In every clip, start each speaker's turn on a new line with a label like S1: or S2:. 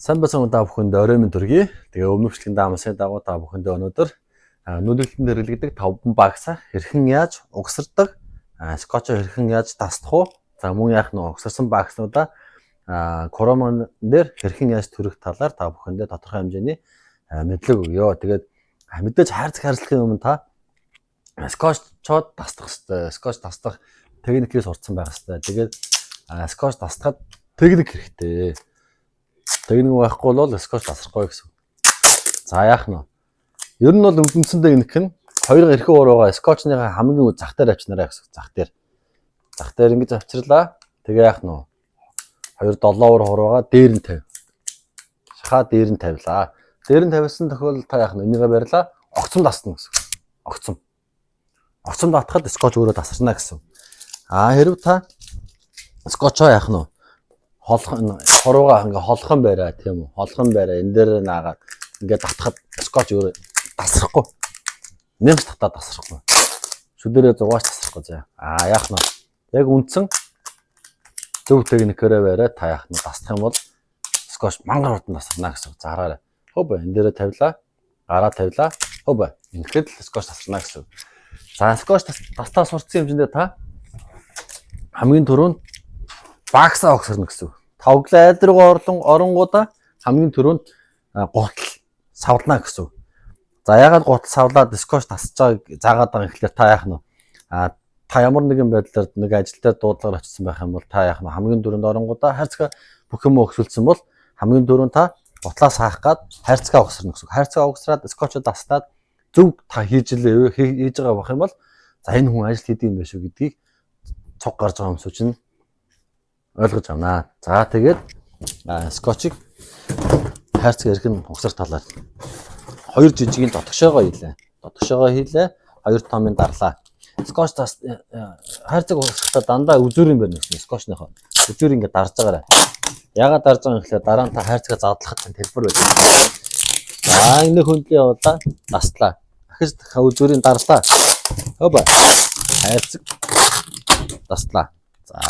S1: Сайн байцгаана уу та бүхэнд орой минь төргий. Тэгээ өмнөх бичлэгэнд амсны дагуу та бүхэндээ өнөөдөр нүүлгэлтэнд хэрэглэгдэх 5 багсаа хэрхэн яаж угсардаг, скотчоо хэрхэн яаж тасдах уу? За мөн яах нь угсарсан багснуудаа кромон дээр хэрхэн яаж төрөх талаар та бүхэндээ тодорхой хэмжээний мэдлэг өгье. Тэгээд мэдээж хайрцаг харилцахын өмнө та скотчоо тасдах хэрэгтэй. Скотч тасдах техникийг сурцсан байх хэрэгтэй. Тэгээд скотч тасдахад техник хэрэгтэй. Техник байхгүй бол скотч тасрахгүй гэсэн. За яах нь вэ? Ер нь бол үндсэндээ ингэх нь хоёр эрхэн уруугаа скотчныхаа хамгийн зах дээр авчнараа гэсэн. Зах дээр. Зах дээр ингэж авчирлаа. Тэгээ яах нь вэ? 2 7 уур хуруугаа дээр нь тавь. Шахаа дээр нь тавилаа. Дээр нь тавьсан тохиолдолд та яах нь энийгээ барьлаа. Огцом дасна гэсэн. Огцом. Огцом татхад скотч өөрөө тасарна гэсэн. А хэрв та скотчоо яах нь вэ? Холхон хуруугаа ингээ холхон бариа, тийм үү? Холхон бариа энэ дээр наагаад ингээ татхад скотч өөрөө тасрахгүй. Нэмс татаад тасрахгүй. Шүдэрээ зугаач тасрахгүй заа. А яах нь вэ? Яг үндсэн зөв техникээрээ бариа та яах нь тасдах юм бол скотч мангар хурдан тасарна гэсэн. За хараарай. Хөп, энэ дээрээ тавилаа. Гараа тавилаа. Хөп, ингэхэд л скотч тасарна гэсэн. За скотч тастаа сурцсан хэмжээндээ та хамгийн түрүүнд багсаа угсарна гэсэн. Тавглаа айл руугаа орлон оронгуудаа хамгийн түрүүнд гутал савлана гэсэн. За ягаад гутал савлаад скотч тасж байгааг заагаад байгаа юм гэхлээр та яах нь вэ? А та ямар нэгэн байдлаар нэг ажил дээр дуудлагаар очсон байх юм бол та яах нь хамгийн түрүүнд оронгуудаа хайрцаг бүх юм өгсөлдсөн бол хамгийн түрүүнд та гутлаа саах гад хайрцгаа угсарна гэсэн. Хайрцгаа угсраад скотчоо таслаад зөв та хийж лээ хийж байгаа байх юм бол за энэ хүн ажил хийдэг юм байна шүү гэдгийг цуг гарч байгаа хүмүүс чинь ойлгож авнаа. За тэгээд скотчийг хайрцаг эргэн угсар талаар хоёр жижигийн дотгошоогоо хийлээ. Дотгошоогоо хийлээ. Хоёр томын дарлаа. Скотч тас хайрцаг угсахдаа дандаа үзүүр юм байна гэсэн скотчныхоо. Үзүүр ингээд дарж байгаарай. Ягаад дарж байгаа юм гэхлээр дараа нь та хайрцагаа задлахад тань хэлбэр байж. За энэ хөндлөө явуулаа. Таслаа. Ахиж үзүүрийн дарлаа. Хөб. Хайрцаг таслаа. За.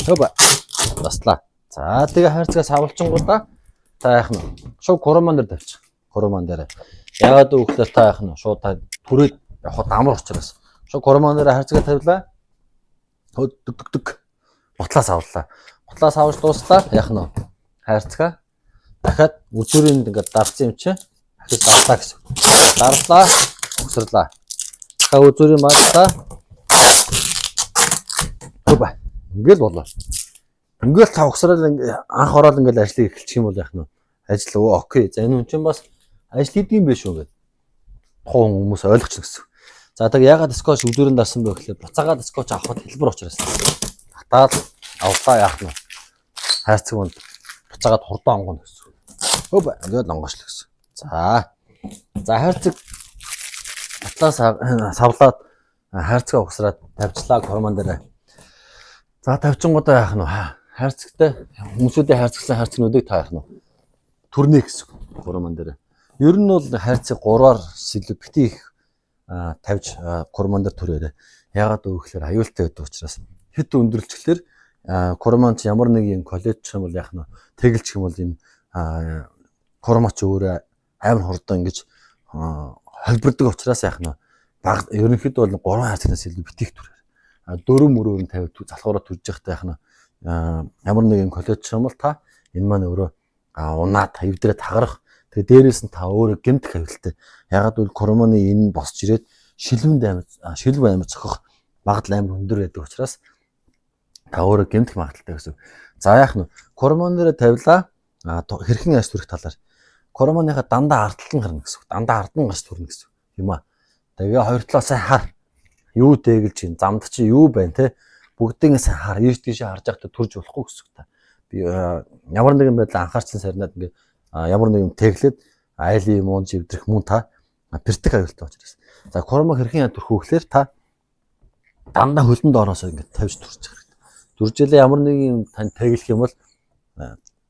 S1: Хөб. Таслаа. За тэгээ хайрцгаа савлчингуудаа та яах нь шууд курман дээр тавьчих. Курман дээр. Ягаад гэвэл та яах нь шууд та түрээд явахад амар учраас. Шууд курман дээр хайрцгаа тавилаа. Хөд дөг дөг дөг. Бутлаа савлаа. Бутлаа савж дууслаа. Яах нь хайрцгаа дахиад үзүүрийн ингээд дарсан юм чи дахиж дарлаа гэсэн. Дарлаа, угсарлаа. Дахиад үзүүрийн марлаа. Хөб. Ингээл болоо. Ингээл та угсрал анх ороод ингээл ажлыг эхэлчих юм бол яах нь вэ? Ажил өө okay. За энэ хүн чинь бас ажил хийдэг юм биш үү гэдэг. Тухайн хүмүүс ойлгочих гэсэн. За тэг ягаад скотч үзүүрэн дарсан бэ гэхлээр буцаагаад скотч авахд хэлбэр учраас. Татаад авлаа яах нь вэ? Хайрцаг нь буцаагаад хурдан онгоно гэсэн. Хөб, ингээд онгоочлоо гэсэн. За. За хайрцаг атлаас савлаад хайрцгаа угсраад тавьчлаа кормон дээр. За тавьчингуудаа яах нь вэ? Хайрцагтай хүмүүсүүдийн хайрцагсан хайрцагнуудыг та яах нь вэ? Төрнө гэсэн кормон дээр. Ер нь бол хайрцаг 3-аар илүү бити их тавьж кормон дээр төрөөрэй. Яагаад вэ гэхээр аюултай байдаг учраас хэд өндөрлөчихлөөр кормон чи ямар нэг юм коллеж юм бол яах нь вэ? Тэгэлчих юм бол энэ кормоо чи өөрөө амар хурдан ингэж холбирдог учраас яах нь вэ? Баг ерөнхийдөө бол 3 хайрцагнаас илүү битгийх түрээр. А дөрөв мөрөөр нь тавиад залхуураа төрж явахдаа яах нь ямар нэг юм коллеж юм бол та энэ маань өөрөө унаад эвдрээ тагарах. Тэгээ дээрээс нь та өөрөө гэмтэх аюултай. Ягаад гэвэл кормоны энэ босч ирээд шилвэнд амар шилв амар цохих магадлал амар өндөр байдаг учраас та өөрөө гэмтэх магадлалтай гэсэн. За яах нь кормон дээр тавилаа. Хэрхэн яаж төрөх талаар. Кормоныхаа дандаа ард талд нь гарна гэсэн. Дандаа ард нь гарч төрнө гэсэн юм аа. Тэгээ хоёр талаа сайн хар. Юу тэгэлж чинь замд чи юу байна те. Бүгдийг сайн хар. Ийш тийшээ харж байхдаа төрж болохгүй гэсэн та. Би ямар нэгэн байдлаар анхаарсан сарнаад ингээ ямар нэг юм тэглээд айлын юм уунж эвдрэх мөн та бэртэх аюултай учраас. За кормо хэрхэн яа төрөх вэ гэхээр та дандаа хөлн доороосоо ингээ тавьж төрж байгаа хэрэгтэй. Дүржээлээ ямар нэг юм тань тэглэх юм бол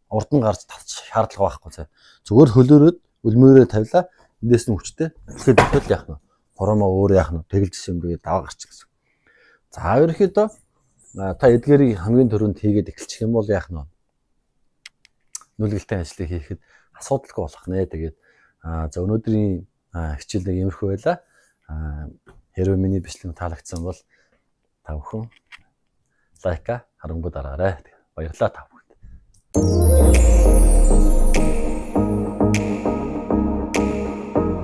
S1: урд нь гарч татчих шаардлага байхгүй заа. Зүгээр хөлөөрөөд өлмөөрөө тавилаа. Эндээс нь хүчтэй. Тэгэхээр тэгэл яах нь хоромо өөр яах нь тэгэлжсэн юм бэ даваа гарч гэсэн. За ерөнхийдөө та эдгээрийг хамгийн түрүүнд хийгээд эхэлчих юм бол яах нь вэ? Нүүлгэлтийн ажлыг хийхэд асуудалгүй болох нэ. Тэгээд за өнөөдрийн хичээл нэг иймэрхүү байлаа. Хэрвээ миний бичлэг таалагдсан бол та бүхэн like харамгүй дараарай. Баярлалаа та бүхэнд.